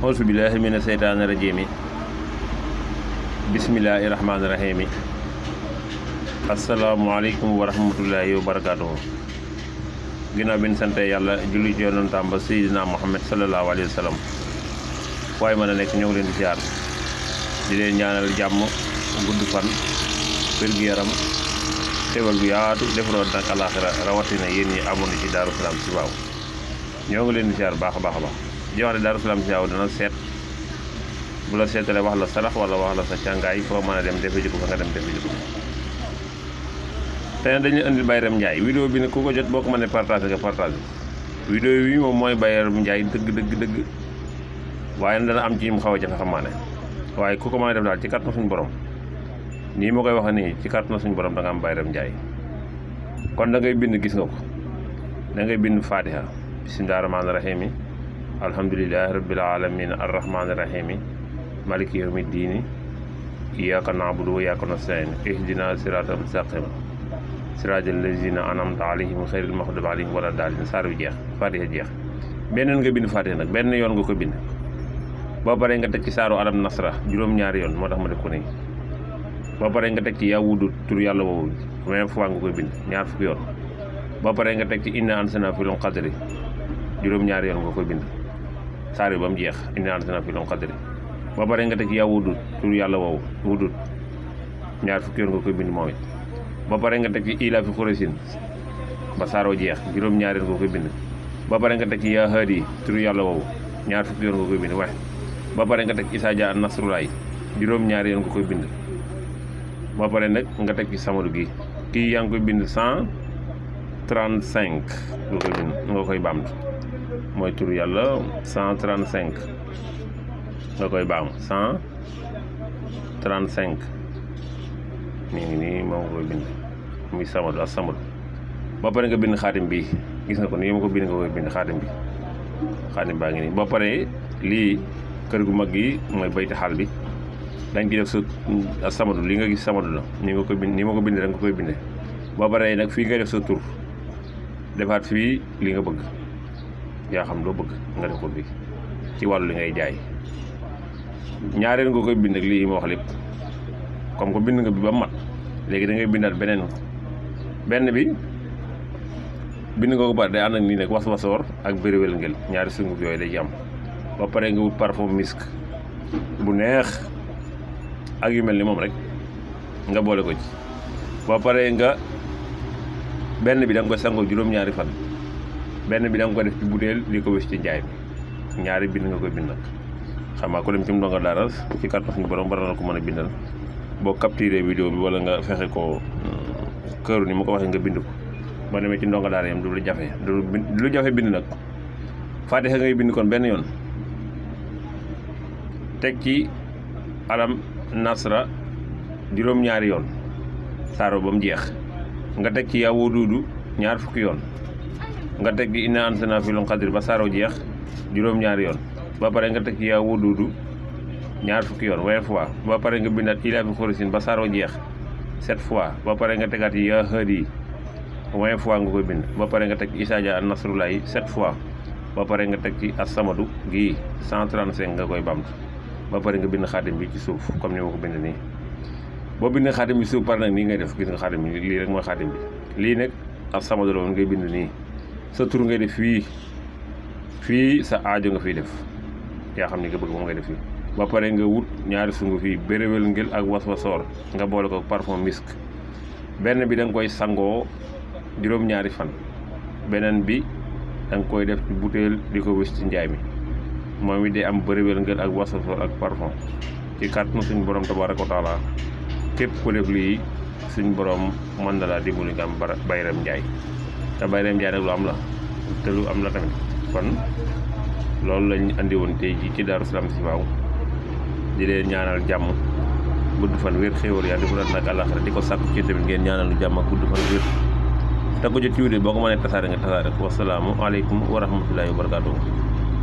auzu billahi mina seytaani rajiimi bismillahi rahmaani rahiimi asalaamaaleykum wa rahmatullahi wa barakaatuhu. ginnaaw bi ñu sante yàlla julli ci yonentam ba Seydina Muhammad sallallahu alayhi wa sallam waaye mën a nekk ñoo ngi leen di ziar di leen ñaanal jàmm gudd fan wér-gu-yaram xéwal gu yaatu defaroon nag àlaaxira rawatina yéen ñi amoon ci Daaru Salaam si waaw ñoo ngi leen di ziar baax a baax a baax di wax ne Daaru Salaam si waaw dana seet bu la seetalee wax la sarax wala wax la sa càngaay foo mën a dem defe ji ko fa nga dem defe ji ko tey dañuy indil Bayram Ndiaye vidéo bi nag ku ko jot boo ko mënee partagé nga partagé vidéo bi moom mooy Bayram Ndiaye dëgg waaye nag dana am ci mu xaw a jafe xamaane waaye ku ko mën a def daal ci kàttanu suñu borom nii ma koy waxee nii ci kàttanu suñu borom da nga am Bayram Ndiaye kon da ngay bind gis nga ko da ngay bind Fatiha bismillahi rahmaani rahimi alhamdulillahi rabbil alamin arrahmaani rahimi maliki yawmi diini iyyaka na'budu wa iyyaka nasta'in ihdina siratal mustaqim siraatal lazina an'amta alayhim xayril maxdubi alayhim wala daalliin saar bi jeex Fatiha jeex benn nga bind Fatiha nag benn yoon nga ko bind boo paree nga teg ci saaru alam nasra juróom-ñaari yoon moo tax ma def ko nii boo paree nga teg ci yaa wudu tur yàlla woowu 20 fois nga koy bind ñaar fukki yoon boo paree nga teg ci inna anzalnaahu fii laylatil qadri juróom-ñaari yoon nga koy bind saar bi ba mu jeex inna anzalnaahu fii laylatil qadri boo paree nga teg ci yaa wudu tur yàlla woowu wudu ñaar fukki yoon nga koy bind moom it ba pare nga teg ci ilaa fi Quraysin ba saaroo jeex juróom-ñaari yoon nga koy bind ba pare nga teg ci yaa haadi turu yàlla woowu ñaar fukki yoon nga koy bind waaye ba pare nga teg ci isaa jaa nasrullaah juróom-ñaari yoon nga koy bind ba pare nag nga teg ci samadu gi kii yaa ngi koy bind 135 nga koy bind nga koy baamtu mooy turu yàlla 135 nga koy baam 135 nii ngi nii moom nga koy bind muy samadu ak samadu ba pare nga bind xaatim bi gis nga ko nii ma ko bind nga koy bind xaatim bi xaatim baa ngi nii ba pare lii kër gu mag gi mooy bayti xaal bi dañ ci def sa samadu li nga gis samadu la nii nga koy bind nii ma ko bind rek nga koy binde ba pare nag fii ngay def sa tur defaat fii li nga bëgg yaa xam loo bëgg nga def ko fii ci wàllu li ngay jaay ñaareel nga koy bind ak lii ma wax lépp comme que bind nga bi ba mat léegi da ngay bindaat benn bi bind nga ko ba day ànd ak nii nag was-wasoor ak bëriwel ngel ñaari sunguf yooyu day am ba pare nga wut parfum misk bu neex ak yu mel ni moom rek nga boole ko ci ba pare nga benn bi da nga koy sangoo juróom-ñaari fan benn bi da nga ko def ci butéel di ko wés ci njaay bi ñaari bind nga koy bind nag xam nga ko dem ci mu ndonga daara ci kàttan suñu borom bara na ko mën a bindal boo capturé vidéo bi wala nga fexe ko këru ni mu ko waxee nga bind ko boo demee ci ndonga daara yam du lu jafe lu jafe bind nag Fatiha ngay bind kon benn yoon teg ci alam nasra juróom-ñaari yoon saaro ba mu jeex nga teg ci yaa wuduudu ñaar fukki yoon nga teg ci inna anzalnaahu fii laylatil qadri ba saaro jeex juróom-ñaari yoon ba pare nga teg ci yaa wuduudu ñaar fukki yoon 20 fois ba pare nga bindaat ilaa fi Quraysin ba saaroo jeex 7 fois ba pare nga tegaat yaa haadi 20 fois nga koy bind ba pare nga teg isaa jaa nasrullaah 7 fois ba pare nga teg ci as-samadu gii 135 nga koy bamtu ba pare nga bind xaatim bi ci suuf comme ni ma ko bind nii boo bind xaatim bi suuf pare nag nii ngay def gis nga xaatim bi lii rek mooy xaatim bi lii nag as-samadu la woon ngay bind nii sa tur ngay def fii sa aajo nga fiy def yaa xam ni nga bëgg moom ngay def fii ba pare nga wut ñaari sungu fii béréwél ngel ak was-wasoor nga boole ko parfum misk benn bi da nga koy sangoo juróom-ñaari fan beneen bi da nga koy def ci butéel di ko wés ci njaay mi moom it day am béréwél ngel ak was-wasoor ak parfum ci kàttanu suñu borom tabaaraka wa taala képp ko def lii suñu borom mën na laa dimbali nga am Bayram Ndiaye te Bayram Ndiaye nag lu am la te lu am la tamit kon loolu lañ andi woon tey ji ci Daaru Salaam si waaw di leen ñaanal jàmm gudd fan wér xéwal yaa di ko nag àllaxira di ko sàkku ci tamit ngeen ñaanal lu jàmm ak gudd fan wér te ko jot ci vidéo boo ko mënee tasaare nga tasaare ko wasalaamu aleykum wa rahmatullahi wa barakaatuhu